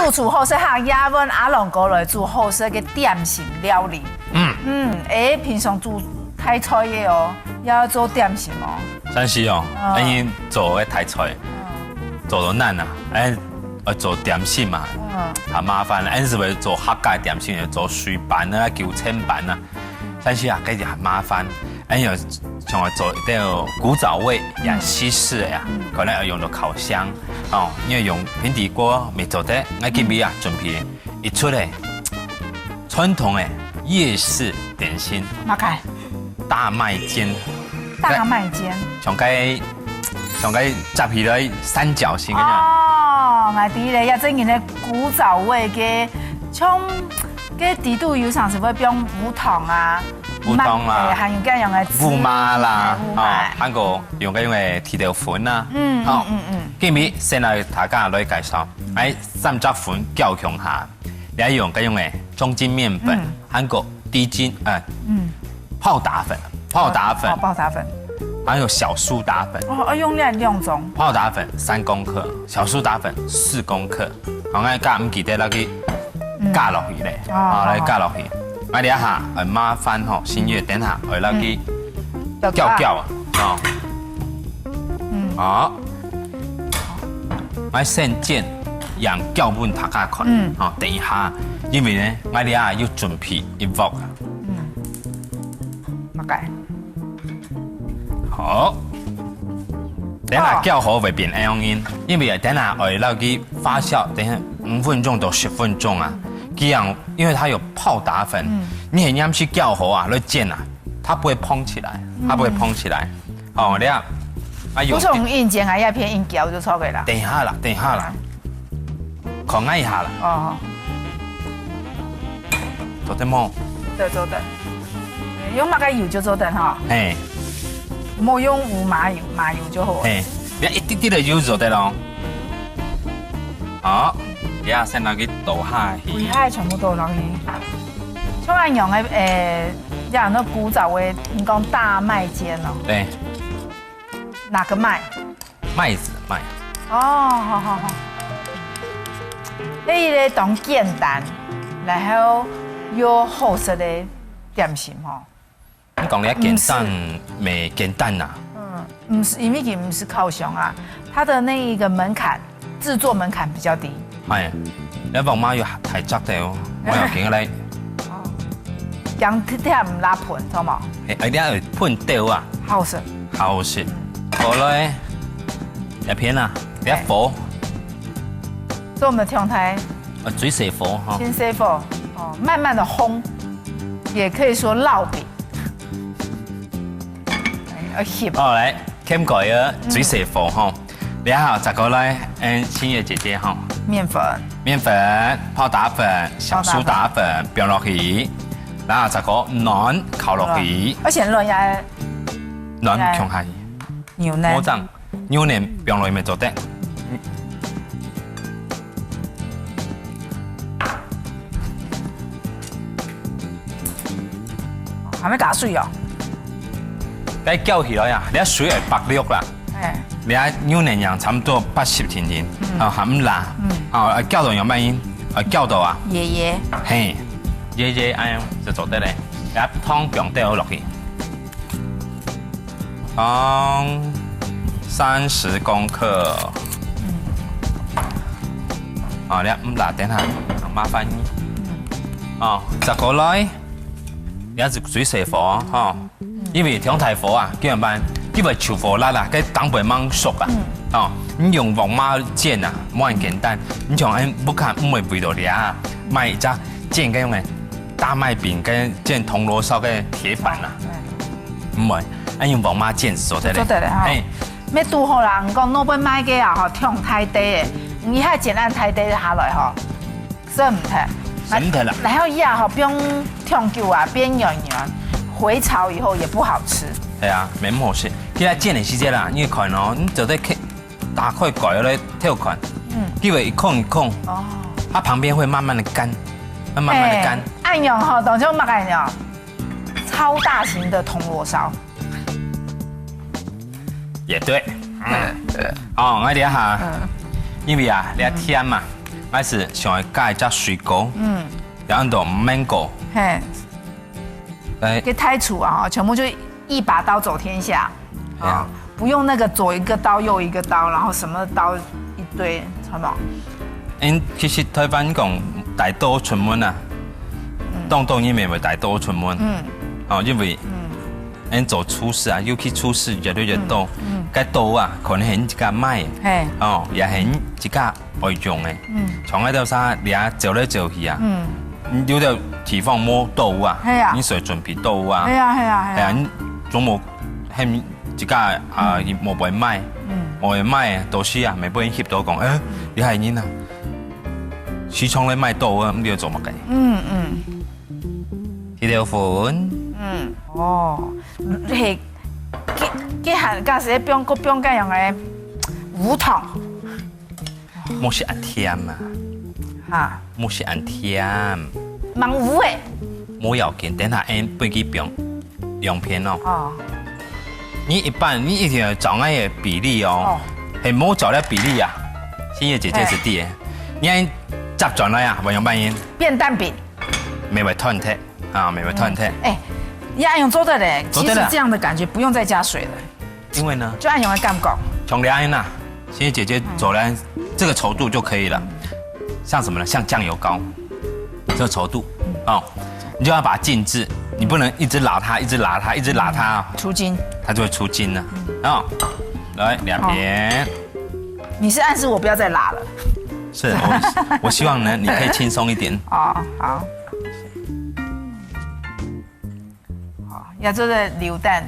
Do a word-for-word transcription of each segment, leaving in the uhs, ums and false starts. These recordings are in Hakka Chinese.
不煮好食客，也問阿龍哥來煮好食个點心料理。嗯。嗯，誒，平常煮大菜个哦，也愛做點心哦。算係哦，嗯。恁樣做个大菜，嗯。做到難啊，哎，愛做點心嘛，嗯。較麻煩啦，恁樣係會做客家點心，做水粄啊、九層粄啊，但是啊，該就很麻煩。哎呀，像我做一道古早味呀、嗯。西式个呀，嗯。可能要用到烤箱，哦，因為用平底鍋無做得，𠊎今晡日啊，準備一出个傳統个夜市點心，麼个？大麥煎。大麥煎。像該，像該夾起來三角形个呀。哦，𠊎知咧，也真正个古早味个，像該底肚有常時會放烏糖啊，烏糖啦，哎，還有各樣个芝麻啦，哎，烏麻。哦，還有用个用个地豆粉啦，嗯，哦，嗯，嗯，嗯。今晡日先來大家來介紹，哎，三隻粉攪共下。 你愛用該用个中筋麵粉，嗯。還有低筋，呃，嗯。泡打粉，泡打粉，哦，泡打粉。還有小蘇打粉。哦，愛用這兩種。泡打粉三公克，小蘇打粉四公克。好，𠊎加毋記得那個嗯。加落去咧，哦，好，來好，好。加落去。啊，這下，呃，麻煩吼，心月，等下，愛落去嗯。攪攪啊，哦。嗯。好。 𠊎先煎，用攪分大家看。嗯。吼，等一下，因為呢，𠊎這下有準備一鑊啊。嗯。麼个？好。等下哦。攪好會變恁樣，因為等下愛落去發酵，等下五分鐘到十分鐘啊。這樣，因為它有泡打粉，嗯。你很要去攪好啊，來煎啊，它不會蓬起來，它不會蓬起來。嗯。 哦，你啊，啊，用不是用硬煎啊，要偏硬攪就錯个啦。等一下啦，等一下啦，看𠊎一下啦。哦，做得無？對，做得。用麼个油就做得哈。嘿。莫用烏麻油，麻油就好了。嘿，你一滴滴个油做得咯。好，你啊，先拿去倒下去。危害全部倒落去。像恁樣个，誒，這樣个古早味，你講大麥煎哦。對。 哪個麥？麥子，麥。哦，好，好，好。這一個當簡單，然後又好食个點心吼。你講你簡單，毋係。無簡單啊。嗯，毋係，因為佢毋係烤箱啊，它的那一個門檻，製作門檻比較低。哎，你黃麻油太足个哦，我要緊來。哦。薑忒忒毋拉噴，知道嗎？哎，哎，你愛噴掉啊。好食。 好食。好了，這片啊，這火。所以我們的長台呃，最細火哈。先細火，哦，慢慢的烘，也可以說烙餅。哎，要翕。好，來，添加一個最細火哈。然後再過來，嗯，心月姐姐哈。麵粉。麵粉、泡打粉、小蘇打粉，放落去。然後再過卵，敲落去。而且卵也卵共下去。 牛奶。無正，牛奶放落去乜做得。還沒加水哦。該攪起來啊，你水愛百六啦。哎。你看牛奶樣差不多八十定定，嗯。啊，還毋辣。嗯。啊，攪到有咩音？啊，攪到啊。爺爺。嘿，爺爺，哎呀，就做得嘞。然後湯放掉落去。 放三十公克。嗯。啊，你毋辣等下，麻煩你。嗯。哦，再過來，你還係最細火吼，嗯。因為中大火啊，怎麼辦？因為臭火辣啦，該當會吂熟啊。嗯。哦，你用黃麻煎啊，無恁簡單。你像恁屋下毋會為到你啊，買一隻煎个用个大麥餅跟煎銅鑼燒个鐵板啊。嗯。 毋會，愛用黃麻煎做得嘞。做得嘞吼。嘿。乜堵好啦，你講外背賣个啊，吼，忒大垤个，你還煎恁大垤下來吼，食毋忒。食毋忒啦。然後也吼，放忒久啊，變軟軟，回潮以後也不好吃。係啊，無恁好食。其實煎个時節啦，你看哦，你做得開，打開蓋來偷看，嗯。佢會一孔一孔，哦。它旁邊會慢慢的乾，它慢慢的乾。哎，恁樣吼，當像麼个呢？ 超大型的銅鑼燒。也對。嗯。哦，𠊎這下，嗯。因為啊，你愛添嘛， ，𠊎係想愛加一隻水果，嗯，也安到mango，嘿，來，這太廚啊，全部就一把刀走天下，啊，不用那個左一個刀右一個刀，然後什麼刀一堆，好不好？嗯，其實台灣講大刀出門啊，當當然也會大刀出門，嗯，哦，因為，嗯，嗯，做廚師啊，尤其廚師越來越多，嗯，嗯，該刀啊，可能係自家買，嘿，哦，也係自家 愛用个。嗯，像該兜儕，你啊走來走去啊，嗯，你有兜地方無刀啊，係啊，你需要準備刀啊，係啊係啊係啊，係啊，你總無喊自家啊無會賣，嗯，無會賣，到時啊，會分人翕到講，欸，你害人啊，市場來賣刀啊，你愛做麼个？嗯嗯，一條粉，嗯，哦，係，佢佢還假使放个放个樣个烏糖。 無食恁甜啊，哈，無食恁甜，蠻烏个，無要緊，等下𠊎分佢放兩片哦。哦，你一般你一定愛照𠊎个比例哦，哦，係無照這比例啊，心月姐姐係知个，你愛接轉來啊，無樣般形，變蛋餅，乜會斷忒啊，乜會斷忒。欸，你愛用做得嘞，做得啦，其實這樣的感覺不用再加水了。 因為呢，就恁樣个感覺，像這樣啊，心月姐姐做了這個稠度就可以了。像什麼呢？像醬油膏，這個稠度哦，你就要把它靜置，你不能一直拉它，一直拉它，一直拉它，出筋，它就會出筋了。哦，來兩片，你是暗示我不要再拉了？是，我我希望呢，你可以輕鬆一點。哦，好，好，要做个流蛋。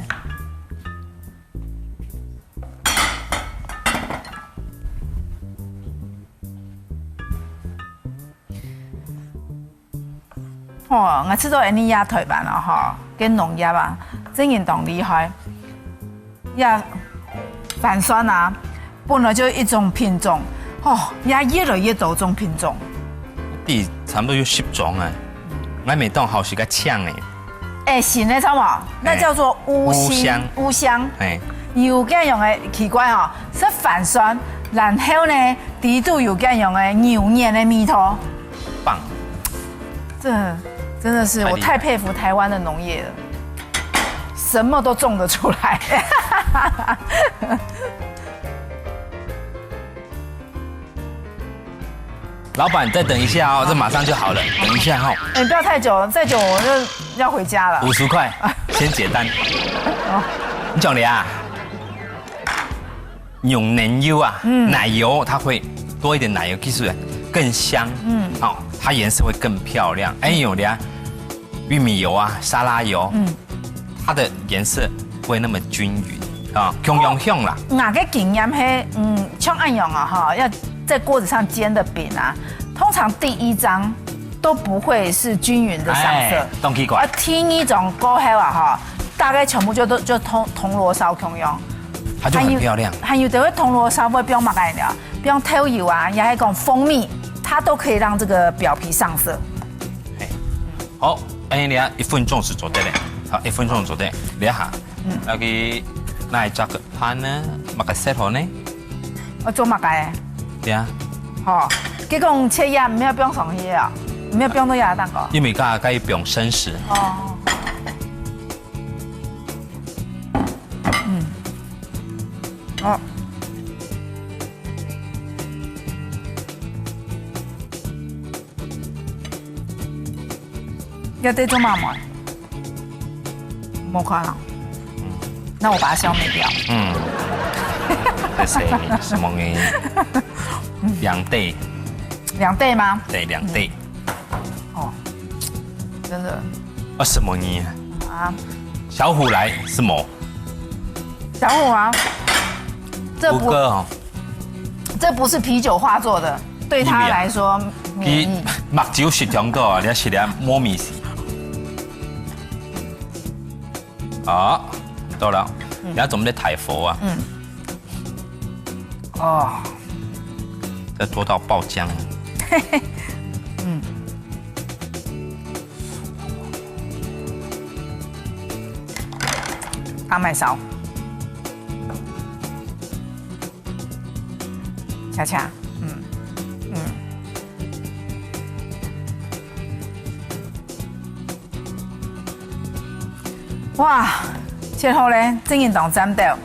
哦，𠊎知道恁樣也台灣啊，吼，个農業啊，真正當厲害。也番檨啊，本來就一種品種，哦，也越來越多種品種。地差不多有十種哎，𠊎每當好食个青哎。 欸，新个知無？那叫做烏香，烏香。烏香。欸，有恁樣个奇怪哦，係番檨，然後呢，底肚有恁樣个牛奶个味道。棒！這真的是我太佩服台灣的農業了，什麼都種得出來。老闆，再等一下哦，這馬上就好了，等一下哈。欸，不要太久，再久我就要回家了。五十塊，先結單。哦，你講的啊，用奶油啊，奶油它會多一點奶油，其實更香，嗯，好，它顏色會更漂亮。欸，有的啊，玉米油啊，沙拉油，嗯，它的顏色不會那麼均勻啊，共樣香啦。𠊎个經驗係，嗯，像恁樣啊，哈，要在鍋子上煎的餅啊，通常第一張都不會是均勻的上色。欸，當奇怪。啊，第二張過後啊，哈，大概全部就都，就銅，銅鑼燒共樣。它就很漂亮。還有，還有的會銅鑼燒會放麼个呢？放豆油啊，也係講蜂蜜，它都可以讓這個表皮上色。欸，好，欸，你看一分鐘就做得了，好，一分鐘就做得了，你看，嗯，要去拿一隻 盤呢，麼个色好呢？愛做麼个？對啊。好，佢講切葉毋愛放上去啊，毋愛放到葉頂高。因為該該放生食。哦。嗯。哦。要這種嘛嘛，無看了。那我把它消滅掉。嗯，這是什麼呢？兩對。兩對嗎？對，兩對。哦，真的。啊，什麼呢？啊，小虎來什麼？小虎啊，這不，虎哥哦。 這不是啤酒畫作的，對他來說免疫。佢目睭食當多啊，你食了無味緒。啊，到了，你要準備大火啊。嗯。哦。要做到爆漿。嗯。大麥燒。 恰恰，嗯，嗯，哇，切好咧，真正當讚到。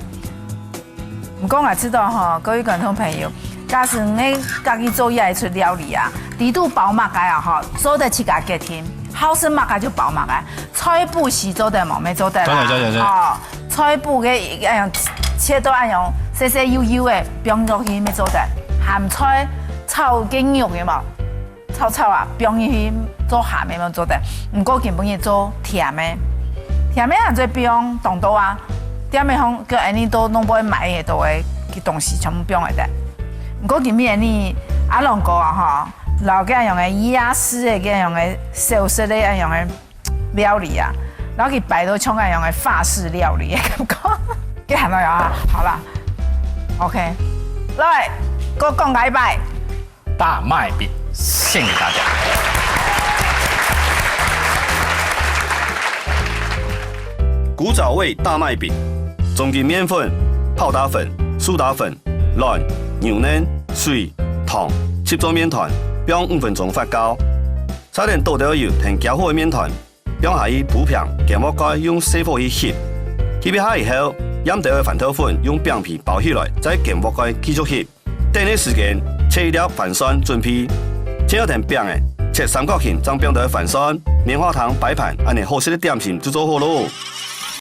毋過𠊎知道吼，各位觀眾朋友，假使你家己做這一出料理啊，裡肚包麼个啊吼，做得自家決定，好食麼个就包麼个。菜脯絲做得無？乜做得啦。做得，做得，做得。哦，菜脯个恁樣切到恁樣細細幼幼个，放落去乜做得。鹹菜炒个肉个嘛。 炒炒啊，放入去做鹹个嘛做得。毋過今晡日做甜个，甜个還做放當多啊。店个方叫𠊎俚都攏會買个多个个東西全部放會得。毋過今晡日𠊎俚阿龍哥啊吼，摎該樣个亞式个該樣个小食个該樣个料理啊，摎佢擺到像該樣个法式料理个感覺。該還有啊，好啦，OK，來，過講下一擺。 大麥餅獻給大家。古早味大麥餅，中筋麵粉、泡打粉、蘇打粉、卵、牛奶、水、糖，集做麵團，放五分鐘發酵。再等倒兜油，㧡攪好个麵團， 放下去鋪平，煎鑊蓋用細火去翕。翕一下以後，醃兜个番豆粉用餅皮包起來，再煎鑊蓋繼續翕。等个時間，切一粒番蒜準備。切好等餅仔，切三角形，正放兜个番蒜、棉花糖擺盤，恁呢好食个點心就做好咯。